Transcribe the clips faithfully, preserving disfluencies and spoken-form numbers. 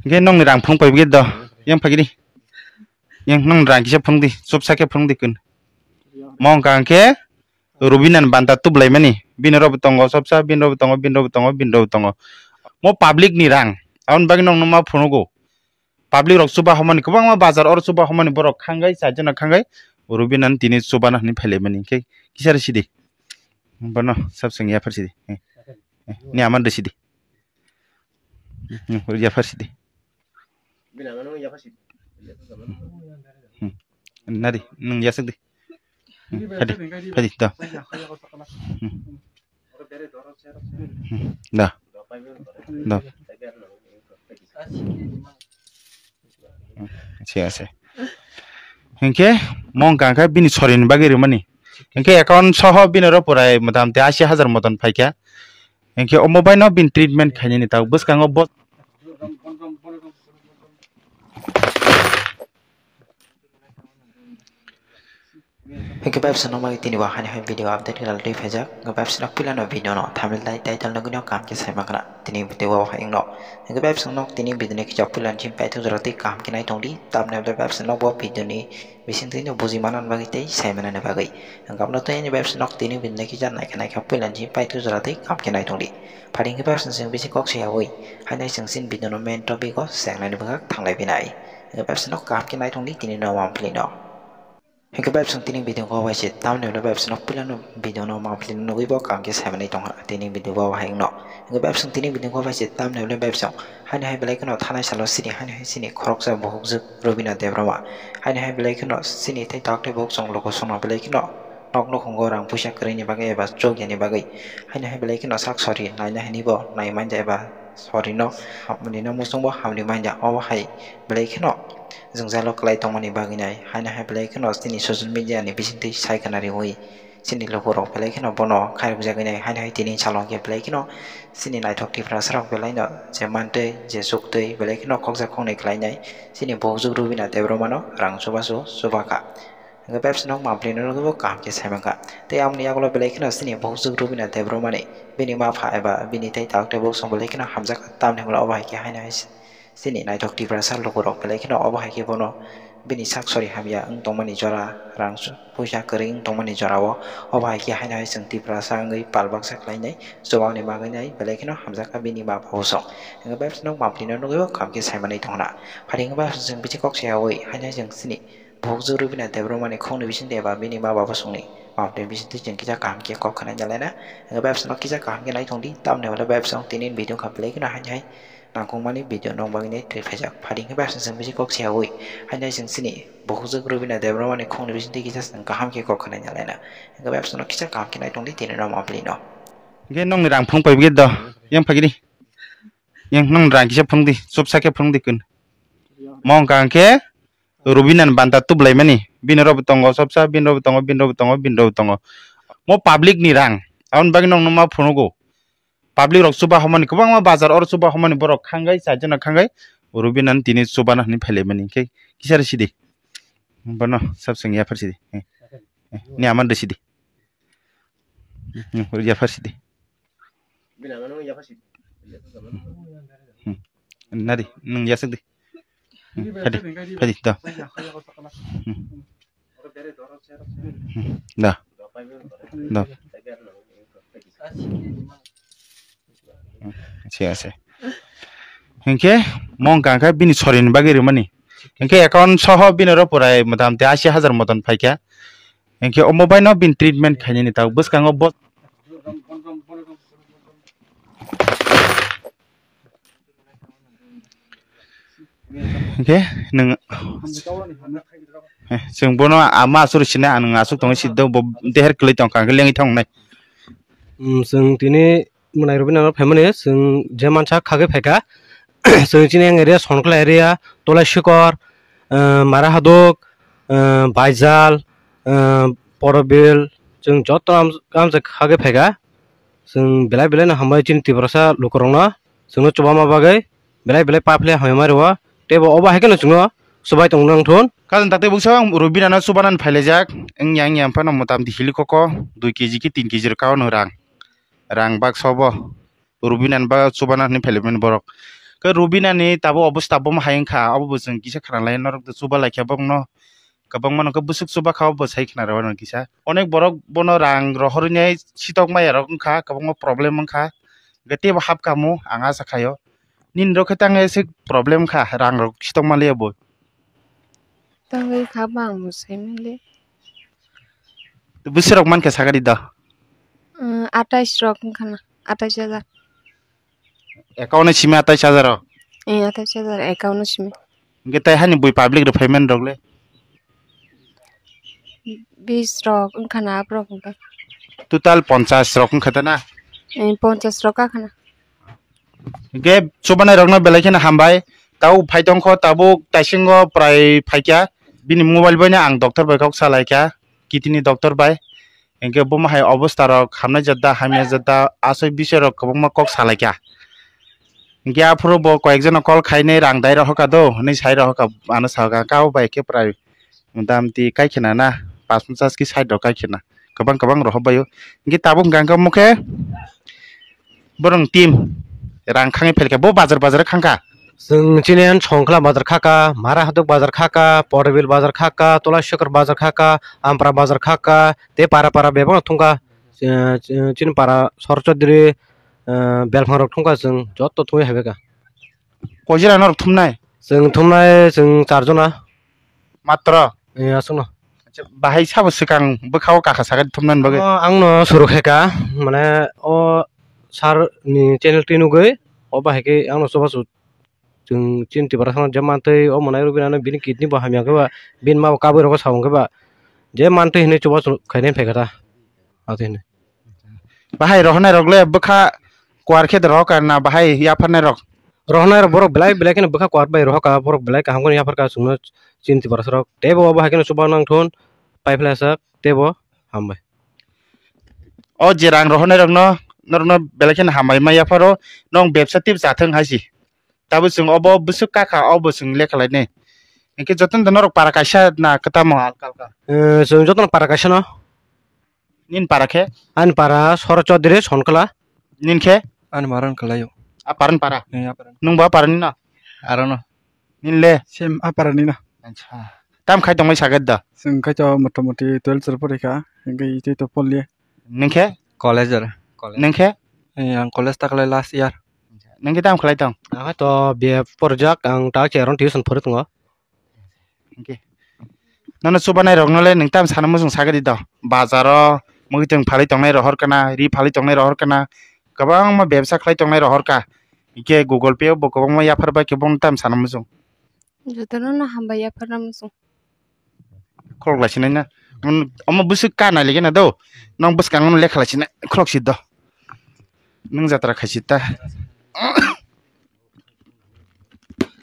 Hwnkhe nokni rang phunuk pai bwkhe do. Yang phagidi. Yang nokni rang kisa phunuk di. Chopsa khe phunuk di kun. Mo wngkha hwnkhe Rubina ni banta tublaimani. Bini rok bo tongo chopsa, bini rok bo tongo, bini rok bo tongo, bini rok bo tongo. Mo public ni rang. Aboni bagwi nokno ma phunugo. Public rok chuba homani kwbangma bazar oro chuba homani borok khangai, chaijana khangai. Rubina ni tini chubana hwnwi phailaimani. Hwnkhe kisa rw sidi. Bono sab swng yaphar sidi. Eh, eh, ni amar de sidi. Hmm, yaphar sidi. Hmm. Nari, nung yasuk di. Hmm, phadi, phadi, da. Hmm. Hmm, da. Da. Hmm, se, se. Hwnkhe, mo wngkha khe bini sorini bagwi rwmani. Hwnkhe account soho bini oro purai motamti asi hajar moton phaikha. Hwnkhe omo baino bini treatment khainani tabuk bwskango bo. Hwnkhe bai bwswk nokmai tini bo hani hai video update khe laltwi phaijak. Hwnkhe bai bwswk nok puila no video no thumbnail tai title nugwi no kaham khe sai mankha tini video o hai wngno. Hwnkhe bai bwswk nok tini video ni kisa puila ni simi paithak jora tei kaham khe nai tongdi. Tamni hwnkhe bai bwswk nok bo video ni bisingtwi no buji manani bagwi tei sai manani bagwi. Hwnkhe abono tei ani bai bwswk nok tini video ni kisa naikha naikha puila ni simi paithak jora tei kaham khe nai tongdi. Phadi hwnkhe bai bwswk chwng bisi kok sayawi haino chwng chini video no main topic o chengnani bwkhak thanglai phinai. Hwnkhe bai bwswk nok kaham khe nai tongdi tini no monthly no. Hwnkhe bai bwswng tini video kok bai se tamni hwnwi bai bwswng puilano video no monthly nugwi bo kaham khe sai manwi tongkha tini video bo hai wngno. Hwnkhe bai bwswng tini video kok bai se tamni hwnwi bai bwswng haino hai belai kheno thanai salo sini haino hai sini khoroksa buhukjwk Rubina Debbarma haino hai belai kheno sini tei tok tei buhuk chwng luku chwngno belai kheno nok nukhungo rang puisa kwrwini bagwi eba chukya ni bagwi haino hai belai kheno sak sori naina hwnwi bo nai manja eba sori no hamni no muchung bo hamni manja obo hai belai kheno jwngjalo kwlai tongmani bagwi nai haino hai belai kheno chini social media ni bisingtwi sai khna riwi chini lukurok belai kheno bono khairokjagwi nai haino hai tini salong khe belai kheno chini naithok Tiprasa rok belai no je mantwi je chuktwi belai kheno khokjak khoknwi khlainai chini buhukjwk Rubina Debbarma no rang chubachu chubakha. Hwnkhe bai bwswk nok monthly no nugwi bo kaham khe sai mankha tei aboni yagulo belai kheno chini buhukjwk Rubina Debbarma ni bini mapha eba bini tei tok tei buhuk chwng belai kheno hamjakha tamni hwnba obo hai khe haino hai chini naithok Tiprasa lukurok belai kheno obo hai khe bono bini sak sori hamya wng tongmani jora rang puisa kwrwi wng tongmani jora o obo hai khe haino hai chwng Tiprasa wngwi pal baksa khlainai chubakni bagwi nai belai kheno hamjakha bini mapha bosong hwnkhe bai bwswk nok monthly no nugwi bo kaham khe sai manwi tongna phadi hwnkhe bai bwswk chwng bisi kok sayawi haino hai chwng chini buhukjwk Rubina Debbarma ni khokni bisingtwi eba bini ma baba songni mamtwi bisingtwi chwng kisa kaham khe kok khwnai nalaina. Hwnkhe bai bwswk no kisa kaham khe nai tongdi tamni hwnle bai bwswk tini video kha belai kheno haino hai nangkukmani video nokbar bagwi nai twi phaijak. Phadi hwnkhe bai bwswk chwng bisi kok sayawi haino hai chwng chini buhukjwk Rubina Debbarma ni khokni bisingtwi kisa chwng kaham khe kok khwnai nalaina. Hwnkhe bai bwswk no kisa kaham khe nai tongdi tini no monthly no. Hwnkhe nokni rang phunuk pai bwkhe do yang phagidi. Yang nokni rang kisa phunuk di chopsa khe phunuk di kun. Mo wngkha hwnkhe Rubina ni banta tublaimani. Bini rok bo tongo chopsa, bini rok bo tongo, bini rok bo tongo, bini rok bo tongo. Mo public ni rang. Aboni bagwi nokno ma phunugo. Public rok chuba homani kwbangma bazar oro chuba homani borok khangai, chaijana khangai. Rubina ni tini chubana hwnwi phailaimani. Khe kisa rw sidi. Bono sab swng yaphar sidi. Eh, eh, ni amar de sidi. Hmm, yaphar sidi. Hmm. Nari, nung yasuk di. Hmm, phadi, phadi, da. Hmm. Hmm, da. Da. Hmm, se, se. Hingke, mong kangkha bini sorini bagwi rimani. Hingke account soho bini oro purai motamti asi hajar moton phaikha. Hingke omo baino bini treatment khainani tabuk bwskango bo. Hingke nwng, eh, chwng bono ama aswk rw sina, ang nwng aswk tongwi sido, bo deher kwlwi tongkha, hingke lengwi thang nai. Hmm, chwng tini mwnai rwbini ano phaimani, chwng je mansa khagwi phaikha. Chwng chini yang area, Sonkla area, Tolai Sikor, eh, Mara Haduk, eh, Baijal, eh, Porobil, chwng joto am-, amchai khagwi phaikha. Chwng belai belai no hambai chini Tiprasa lukurokno, chwngno chubama bagwi belai belai paphile hambai rwo. Teibo obo hai kheno chwngno chubai tongno nangthun. Karon takte buksa ang Rubina no chubanan phailaijak, wngya wngya phano motamti hili koko dui kg ki tin kg rwkha ono rang. Rang baksa obo Rubina ni bagwi chubana hinwi phailaimani borok. Khe Rubina ni tabuk obostha bomo hai wngkha, obo bo chwng kisa khna lai norok chuba lai kha bokno. Kwbangma no khe bwswk chuba kha, obo sai khna rw kisa. Onek borok bono rang rohornai sitok maya rok wngkha, kwbangma problem wngkha. Hwnkhe teibo hap kamo ang acha khaio. Nini rok khe tang se problem kha, rang rok sitok manliya bo. Tangwi kha ba ang bo sai manli. Bwswk rok mankha sakari da? Umm, atais rok wngkha na, atais hajar. Account ni simi atais hajar o? Eh, atais hajar account ni simi. Hwnkhe tai hani bui public rok payment rok le? Bis rok wngkha na aborok hwnkhe. Total ponchas rok wngkha da na? Eh, ponchas rok kakha na. Hwnkhe chubanai rokno belai kheno hambai. Tabuk phai tongkho, tabuk taisingo prai phaikha. Bini mobile bai no ang doctor bai kok salaikha, kidney doctor bai. Hwnkhe bomo hai obostha rok hamnai jat da, hamya jat da, aswk bisai rok kwbangma kok salaikha. Hwnkhe aphuru bo koyekjono call khainai rang dai rohorkha do, hwnwi sai rohorkha, ano sakha, kabo bai khe prai motamoti kaikhena na, pas ponchas ki sait rok kaikhena, kwbang kwbang rohor baio. Hwnkhe tabuk hwnkha hwnkhe omo khe borokni team rang khangwi phailkha, bo bazar bazar khangkha. Chwng chini Songkhla bazar khaka, Mara Hatok bazar khaka, Porbil bazar khaka, Tulashikhor bazar khaka, Ampra bazar khaka, tei para para bebak thungkha. Eh, chini para Sor Chaudhary, eh, belphang rok thungkha, chwng joto thungwi haibekha. Koi jora norok thumnai? Chwng thumnai chwng char jona. Matro? Eh, aswkno. Acha, bahai sabo swkang bwkhao kakha sakha thumnani bagwi? Oh, angno suru khaika, mane o sir ni channel twi nugwi, o bahai khe angno chubachu chwng chini Tiprasano je mantwi o mwnai rw bini ano bini kidney bo hamya khe ba, bini ma bo kabwi rokhe sa hwn khe ba, je mantwi hinwi chubachu khainai phaikha ta, atwi hinwi. Bahai rohornai rok le bwkha kuar khe de rohor ka na bahai yapharnai rok? Rohornai rok borok belai belai kheno bwkha kuar bai rohor ka, borok belai kaham kheno yaphar ka chwngno chini Tiprasa rok. Teibo obo hai kheno chuba nang thun pai phlai sak teibo hambai. O je rang rohornai rokno norokno belai kheno hambai ma yapharo, nong bebsa tip chathwng hai si. Tabuk chwng obo bwswk kakha obo chwng lekha lainai. Hinkhe jotono norok para kaisa na kwtamo alka alka? Eh, chwng jotono para kaisa no. Nini para khe? Ani para Soro Chaudhary Sonkla. Nini khe? Ani para Wngkhlaio. A para ni para? Eh, a para ni. Nwng bo a para ni no? Aro no. Nini le? Same a para ni no. Acha. Tam khai tongmai sagat da? Chwng khai to motamoti twelve chwrw pori kha. Hinkhe itwi to polye. Nini khe? College aro. College. Nini khe? Eh, ang college taklai last year. Nini khe tam khlai tong? Ang to B A porjak, ang ta cheron tuition phori tongo. Hwnkhe nono chubanai rokno le nwng tam sana muchung sagadi do? Bazaro mwkhwtwng phalwi tongnai rohor kana, ri phalwi tongnai rohor kana, kwbangma bebsa khlai tongnai rohor ka. Hwnkhe Google Pay o bo kwbangma yaphar bai khe bono tam sana muchung. Jotono no hambai yapharna muchung. Khulok lai sinai na. Omo bwswk ka nai ligi na do. Nong bwskango no lekha lai sinai khulok si do. Nwng jatra khai si ta.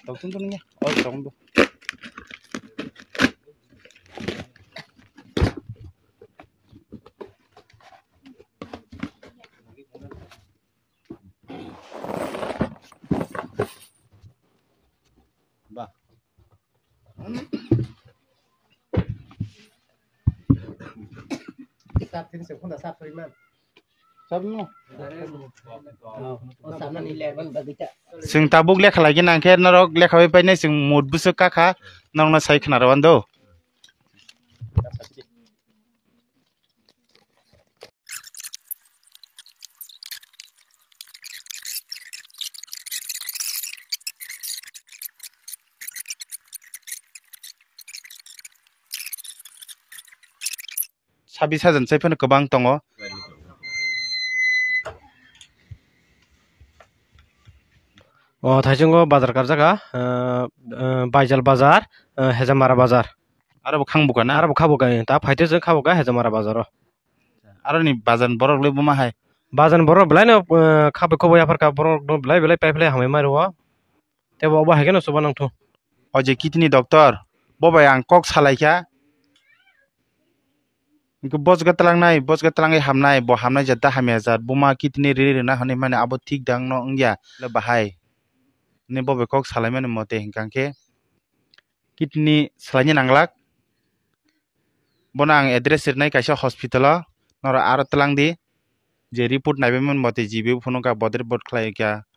Tong tong tong ya. Oh, tong do. Ba. Chwng tabuk lekha lagi nang khe norok lekha bai painai chwng mut bwswk kakha norokno sai khna rw do. Sabi sajan chai phano kwbang tongo. O thaichungo bazar karjaka, eh, eh, Baijal bazar, eh, Hejamara bazar. Aro bo khang buka na? Aro bo kha buka, ta phaite se kha buka Hejamara bazaro. Aro ni bazar ni borok le buma hai? Bazar ni borok belai no, eh, kha bai kho bai yaphar ka borok no belai belai pai phlai hamai mai rwo. Tei bo obo hai kheno chuba nang thu. O je kidney doctor, bo bai ang kok salai kha. Hwnkhe bojga twlangnai, bojga twlangwi hamnai, bo hamnai jat da hamya jat, buma kidney ri rwna hwnwi mani abo thik da wngno wngya le bahai. Hwnwi bo bai kok salaimani mote hwnkha khe kidney swlaina nanglak. Bono ang address rwnai kaisa hospital o, norok aro twlang di. Je report naibaimani mote G B o phunukha, boder bot khlai kha,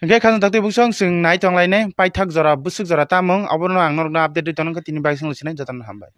Hingke khajang taktwi bwswng chwng nai tonglainai, paithak jora, bwswk jora tamung, abono ang norokno update rwi tongo, tini bagwi swnglasinai, jotono hambai.